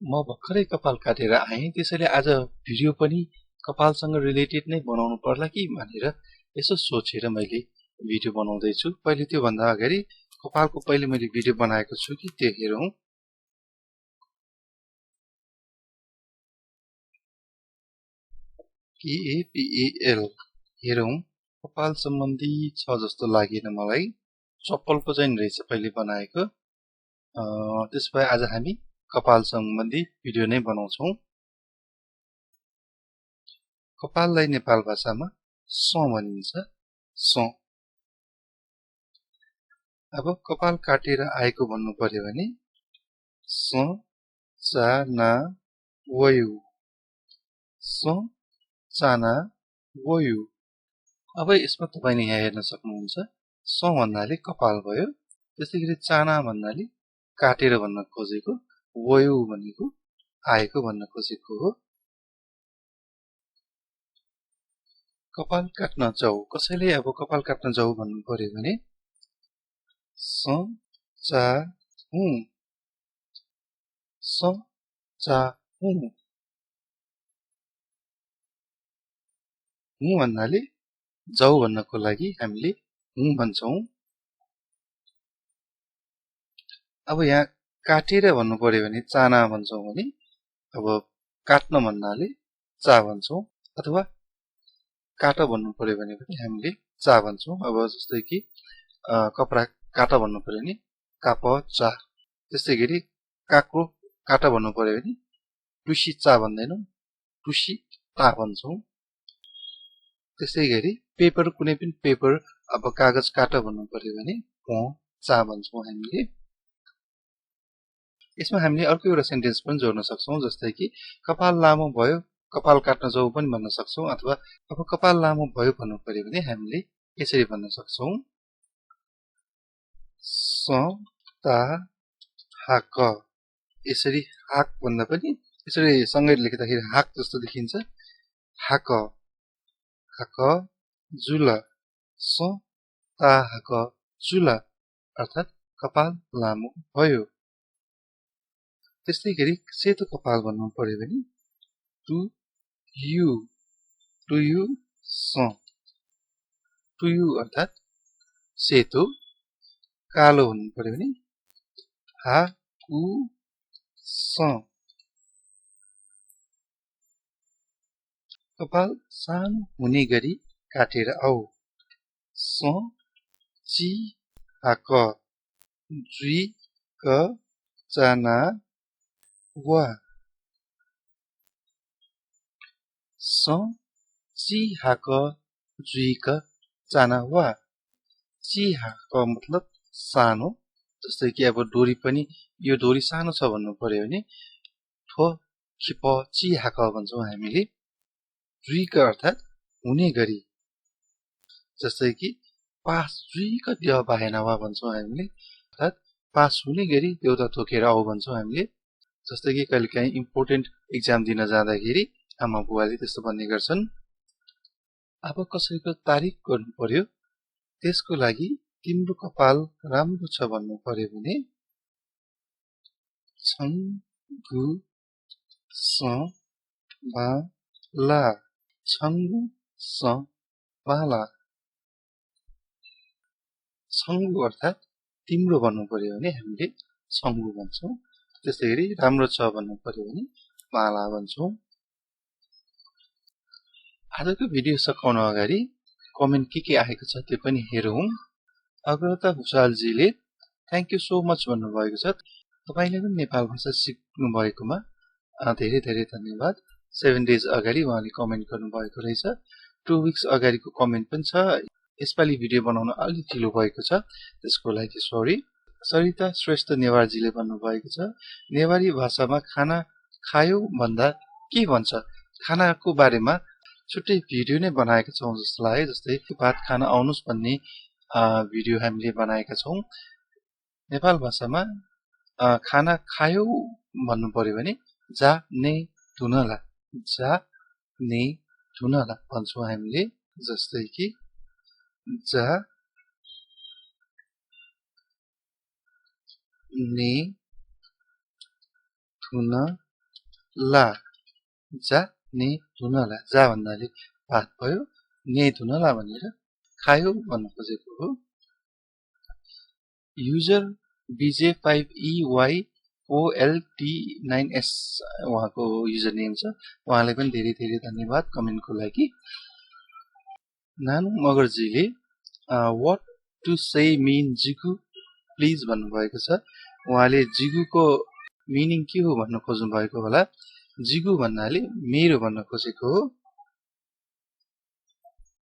म भर्खरै कपाल काटेर आएँ, त्यसैले आज भिडियो पनि कपालसँग रिलेटेड नै बनाउनु पर्ला कि भनेर यसो सोचेर मैले भिडियो बनाउँदैछु। पहिले त्यो भन्दा अगाडि कपालको पहिले मैले भिडियो बनाएको छु कि त्यो हेरौँ। PAPAL हेरौँ। कपाल सम्बन्धी छ जस्तो लागेन मलाई, चप्पलको चाहिँ रहेछ पहिले बनाएको। त्यसो भए आज हामी कपाल सम्बन्धी भिडियो नै बनाउँछौँ। कपाललाई नेपाल भाषामा स भनिन्छ, स। अब कपाल काटेर आएको भन्नु पर्यो भने स चाना वयु, स चाना वयु। अब यसमा तपाईले यहाँ हेर्न सक्नुहुन्छ, स भन्नाले कपाल भयो, त्यसैगरी चाना भन्नाले काटेर भन्न खोजेको, वयु भनेको आएको भन्न खोजेको हो। कपाल काट्न जाऊ, कसैले अब कपाल काट्न जाऊ भन्नु पर्यो भने स चा हु, स चा हु। हु भन्नाले जाऊ भन्नको लागि हामीले हु भन्छौं। अब यहाँ काटेर भन्नु पर्यो भने चाना भन्छौं भने अब काट्न भन्नाले चा भन्छौं, अथवा काट भन्नु पर्यो भने पनि हामीले चा भन्छौं। अब जस्तै कि कपडा काट भन्नु पर्यो भने काप चा। त्यसैगरी काको काट भन्नु पर्यो भने टुसी चा भन्दैनौं, टुसी ता भन्छौं। त्यसैगरी पेपर, कुनै पनि पेपर, अब कागज काट भन्नु पर्यो भने प चा भन्छौं हामीले। यसमा हामीले अर्को एउटा सेन्टेन्स पनि जोड्न सक्छौं, जस्तै कि कपाल लामो भयो, कपाल काट्न जाऊ पनि भन्न सक्छौं। अथवा अब कपाल लामो भयो भन्नु पर्यो भने हामीले यसरी भन्न सक्छौं, स ता हाक। यसरी हाक भन्दा पनि यसरी सँगै लेख्दाखेरि हाक जस्तो देखिन्छ, हाक। हाक जुल, स ता हाक जुल, अर्थात कपाल लामो भयो। त्यस्तै गरी सेतो कपाल भन्नु पर्यो भने टु यु, टु यु स, टु यु अर्थात सेतो। कालो भन्नु पर्यो भने हा उ स। कपाल सानो हुने गरी काटेर आऊ, स चि हाक जुइ क चाना वा, स चि हाक जुइ क चाना वा। चि हाक मतलब सानो, जस्तै कि अब डोरी पनि यो डोरी सानो छ भन्नु पर्यो भने ठो खिप चि हाक भन्छौं हामीले। जुइक अर्थात हुने गरी, जस्तै कि पास जुइक दिय बाहेन वा भन्छौं हामीले, अर्थात पास हुने गरी देउता तोकेर आऊ भन्छौं हामीले। जस्तै कि कहिलेकाहीँ इम्पोर्टेन्ट एक्जाम दिन जाँदाखेरि आमा बुवाले त्यस्तो भन्ने गर्छन्। अब कसैको तारिफ गर्नु पर्यो, त्यसको लागि तिम्रो कपाल राम्रो छ भन्नु पर्यो भने छङ गु स बा ला, छङ्गु स बाला। छङ्गु अर्थात तिम्रो भन्नु पर्यो भने हामीले छङ्गु भन्छौं। त्यसैगरी राम्रो छ भन्नु पर्यो भने बाला भन्छौं। आजको भिडियो सकाउन अगाडि कमेन्ट के आएको छ त्यो पनि हेरौं। अग्रता भुषालजीले थ्यांक यू सो मच भन्नुभएको छ। तपाईले पनि नेपाल भाषा सिक्नु भएकोमा धेरै धेरै धन्यवाद। 7 डेज अगाडि उहाँले कमेन्ट गर्नुभएको रहेछ। 2 विक्स अगाडिको कमेन्ट पनि छ। यसपालि भिडियो बनाउन अलि ढिलो भएको छ, त्यसको लागि सरी। सरिता श्रेष्ठ नेवारजीले भन्नुभएको छ, नेवारी भाषामा खाना खायो भन्दा के भन्छ? खानाको बारेमा छुट्टै भिडियो नै बनाएका छौं जस्तो लाग्यो। जस्तै भात खान आउनुस् भन्ने भिडियो हामीले बनाएका छौं। नेपाल भाषामा खाना खायौ भन्नु पर्यो भने जा ने धुनला, जा ने धुनला भन्छौं हामीले। जस्तै कि जा ने धुन ला जा ने धुनला जा भन्नाले भात भयो ने धुनला भनेर खायो भन्न खोजेको हो युजर BJ5EYOLT9S उहाँको युजर नेम छ उहाँलाई पनि धेरै धेरै धन्यवाद कमेन्टको लागि नानु मगरजीले what to say mean जिगु प्लिज भन्नुभएको छ उहाँले जिगुको मिनिङ के हो भन्न खोज्नु भएको होला जिगु भन्नाले मेरो भन्न खोजेको हो